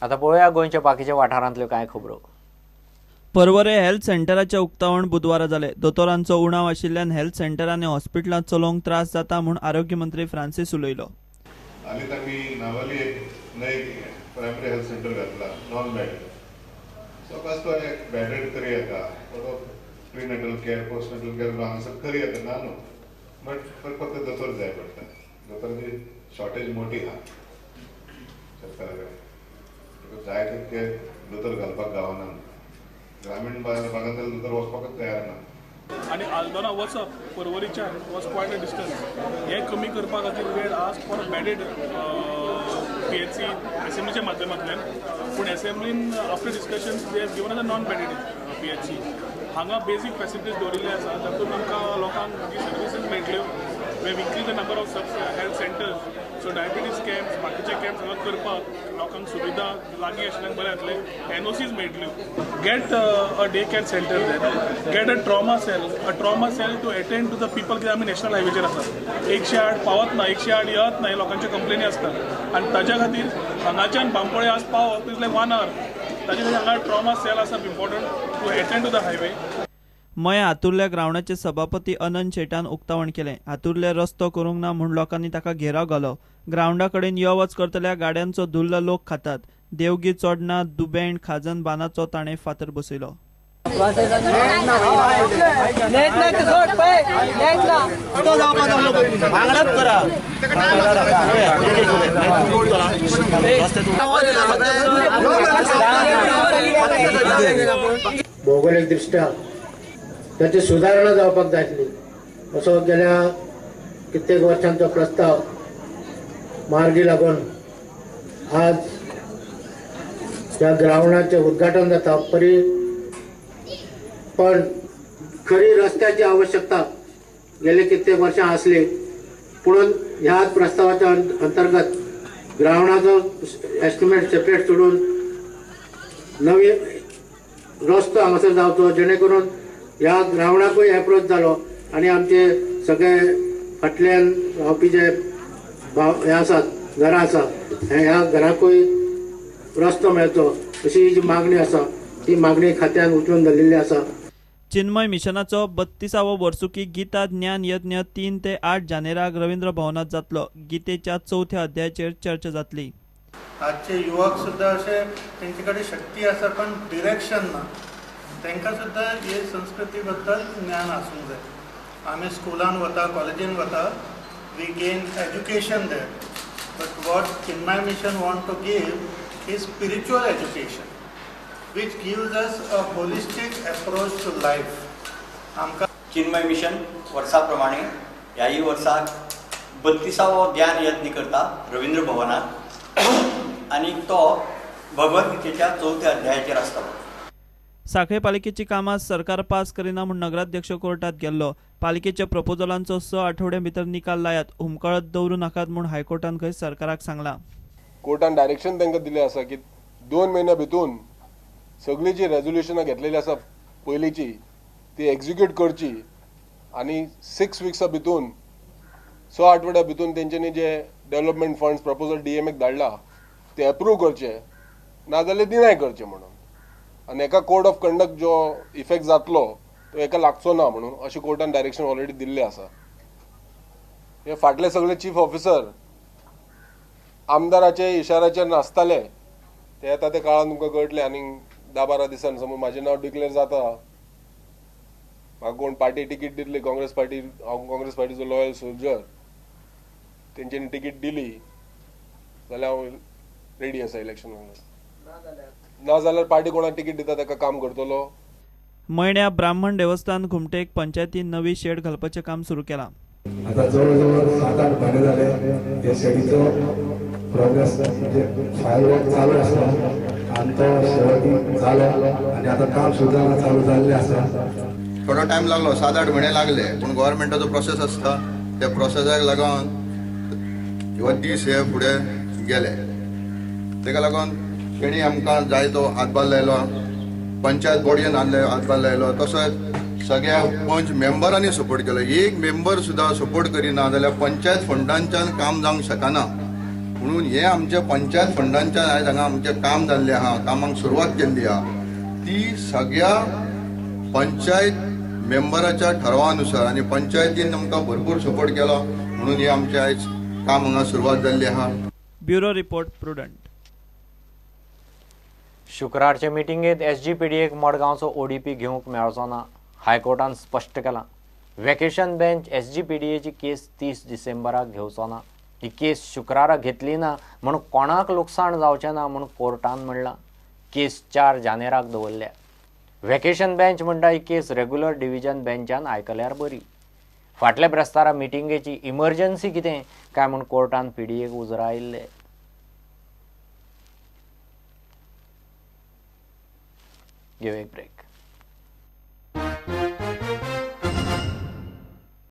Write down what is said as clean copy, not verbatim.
आता पळोवया गोंयच्या बाकीच्या वाठारांतल्यो कांय खबरो. पर्वरे हेल्थ सेंटराचें उक्तावण बुधवारा जालें. दोतोरांचो उणाव आशिल्ल्यान हेल्थ सेंटर आनी हॉस्पिटलां चलोवंक त्रास जाता म्हूण आरोग्य मंत्री फ्रांसीस उलयलो. हालींच आमी नावाली एक नवी प्रायमरी हेल्थ सेंटर घातला, नॉन बेडेड. सो तो एक बेडेड तरी येता, प्रिनेटल केअर, पोस्टनेटल केअर हांगासर करी येता ना न्हू, बट फक्त दोतोर जाय पडटा. दोतोराची शॉर्टेज मोठी आहा सरकारा कडेन, जाय तितके दोतोर घालपाक गावना. ग्रामीण भागांत दोतोर वचपाकच तयार ना. आनी आल्दोना वचप पर्वरीच्यान वॉज क्वायट अ डिस्टन्स. हें कमी करपा खातीर we had asked for bedded PHC एसेंब्लीच्या माध्यमांतल्यान, पूण एसेंब्लीन after discussion they have given a non bedded PHC. हांगा बेजीक फॅसिलिटीज दवरिल्ले आसा, तातूंत आमकां लोकांक जी सर्विसीस मेळटल्यो. We have increase the number of sub health centres, so diabetes camps, बाकीचे कॅम्प्स हांगा करपाक लोकांक सुविधा लागीं आशिल्ल्यान बरें जातलें. एनओसीज मेळटल्यो. Get a day care centre there, get a trauma cell, a trauma cell to attend to the people. कित्याक आमी नॅशनल हायवेचेर आसा, 108 पावत ना, 108 येत ना, हे लोकांच्यो कंप्लेनी आसता. आनी ताच्या खातीर हांगाच्यान बांबोळे आज पावप is like 1 our. ताच्या खातीर हांगा ट्रॉमा सेल आसप important to attend to the highway. मया हातुरल्या ग्रावंडाचे सभापती अनंत शेटान उक्तावण केलें. हातुरले रस्तो करूंक ना म्हूण लोकांनी ताका घेराव घालो. ग्रावंडा कडेन यो वच करतल्या गाड्यांचो धुल्ल लोक खातात. देवगी, चोडणा, दुबेण, खाजन बांदाचो ताणें फातर बसयलो. भौगोलिक दृष्ट्या ताची सुदारणा जावपाक जाय आसली असो गेल्या कित्येक वर्सांचो प्रस्ताव मार्गी लागून आज ह्या ग्रावंडाचें उद्घाटन जाता. परी पण खरी रस्त्याची आवश्यकता गेले कित्येक वर्सां आसली, पूण ह्या प्रस्तावाच्या अंतर्गत ग्रावंडाचो एस्टिमेट सेपरेट सोडून नवी रस्तो हांगासर जावचो, जेणे करून ह्या ग्रावंडाकूय एप्रोच जालो आनी आमचे सगळे फाटल्यान रावपी जे हे आसात, घरां आसा, ह्या घराकूय रस्तो मेळचो अशी जी मागणी आसा ती मागणी खात्यान उचलून धरलेली आसा. चिन्मय मिशनाचो 32वो वर्सुकी गीता ज्ञान यज्ञ 3 ते 8 जानेराक रवींद्र भवनात जातलो. गीतेच्या 4थ्या अध्यायाचेर चर्चा जातली. आजचे युवक सुद्धा अशे तेंचे कडेन शक्ती आसा पण डिरेक्शन ना, तांकां सुद्दां हे संस्कृती बद्दल ज्ञान आसूंक जाय. आमी स्कुलान वता, कॉलेजीन वता, we gain education there, but what Chinmaya Mission want to give is spiritual education which gives us a holistic approach to life. आमकां चिन्मय मिशन वर्सा प्रमाणे ह्याय वर्साक 32वो ज्ञान यज्ञ करता रवींद्र भवनात आनी तो भगवद्गीतेच्या 4थ्या अध्यायाचेर आसतलो. साखळे पालिकेची कामां सरकार पास करिना म्हूण नगराध्यक्ष कोर्टात गेल्लो. पालिकेच्या प्रपोजलांचो 6 आठवड्यां भितर निकाल लायात, हुमकळत दवरूं नाकात म्हूण हायकोर्टान खंय सरकाराक सांगलां. कोर्टान डायरेक्शन तांकां दिलें आसा की 2 म्हयन्या भितून सगळीं जी रेजोल्युशनां घेतलेली आसा पयलींची ती एक्झिक्यूट करची आनी 6 विक्सां भितून, 6 आठवड्या भितून तेंच्यांनी जे डेव्हलपमेंट फंड्स प्रपोजल डीएमएक धाडला ते एप्रूव करचे, नाजाल्यार डिनाय करचे म्हणून. आनी एका कोड ऑफ कंडक्ट जो इफेक्ट जातलो तो एका लागचो ना म्हणून अशें कोर्टान डायरेक्शन ऑलरेडी दिल्लें आसा. हे फाटले सगळे चीफ ऑफिसर आमदाराचे इशाराचेर नाचताले, ते आतां ते काळान तुमकां कळटलें. आनी 10-12 दिसान समज म्हाजें नांव डिक्लेअर जाता, म्हाका कोण पार्टी तिकीट दितली, काँग्रेस पार्टी, हांव काँग्रेस पार्टीचो लॉयल सोल्जर, तेंच्यांनी तिकीट दिली जाल्यार हांव रेडी आसा इलेक्शनाक. ना जाल्यार पार्टी कोणाक तिकीट दिता ताका काम करतलो. मयण्या ब्राह्मण देवस्थान घुमटेक पंचायतीन नवी शेड घालपाचें काम सुरू केलां. आता जवळजवळ 7-8 महिने झाले हे शेडीचो प्रोग्रेस म्हणजे फायल वर्क चालू आसा आनी तो शेवटी जालो आनी आतां काम सुद्दां चालू जाल्लें आसा. थोडो टायम लागलो, 7-8 म्हयने लागले, पूण गव्हर्मेंटाचो प्रोसेस आसता, त्या प्रोसेसाक लागून हो दीस हे फुडें गेले. ताका लागून तेणी आमकां जाय तो हातभार लायलो, पंचायत बॉडयेन हातभार लायलो, तसोच सगळ्या पंच मेंबरांनी सपोर्ट केलो. एक मेंबर सुद्दां सपोर्ट करिना जाल्यार पंचायत फंडांच्यान काम जावंक शकना. म्हणून हे आमच्या पंचायत फंडांच्यान आयज हांगा आमचें काम जाल्लें आहा, कामाक सुरवात केल्ली आहा ती सगळ्या पंचायत मेंबराच्या ठरावानुसार आनी पंचायतीन आमकां भरपूर सपोर्ट केलो म्हणून हे आमचें आयज काम हांगा सुरवात जाल्ली आहा. Bureau report, Prudent. शुक्रारचे मिटिंगेत SGPDAक मडगांवचो ODP घेवंक मेळचो ना, हायकोर्टान स्पश्ट केलां. वेकेशन बेंच SGPDAची केस 30 डिसेंबराक घेवचो ना. ही केस शुक्रारा घेतली ना म्हूण कोणाक लुकसाण जावचें ना म्हूण कोर्टान म्हणलां. केस 4 जानेराक दवरल्या. वेकेशन बेंच म्हणटा ही केस रेगुलर डिविजन बेंचान आयकल्यार बरी. फाटल्या ब्रेस्तारा मिटिंगेची इमर्जन्सी कितें काय म्हूण कोर्टान PDAक उजरायल्ले. घेवं एक ब्रेक.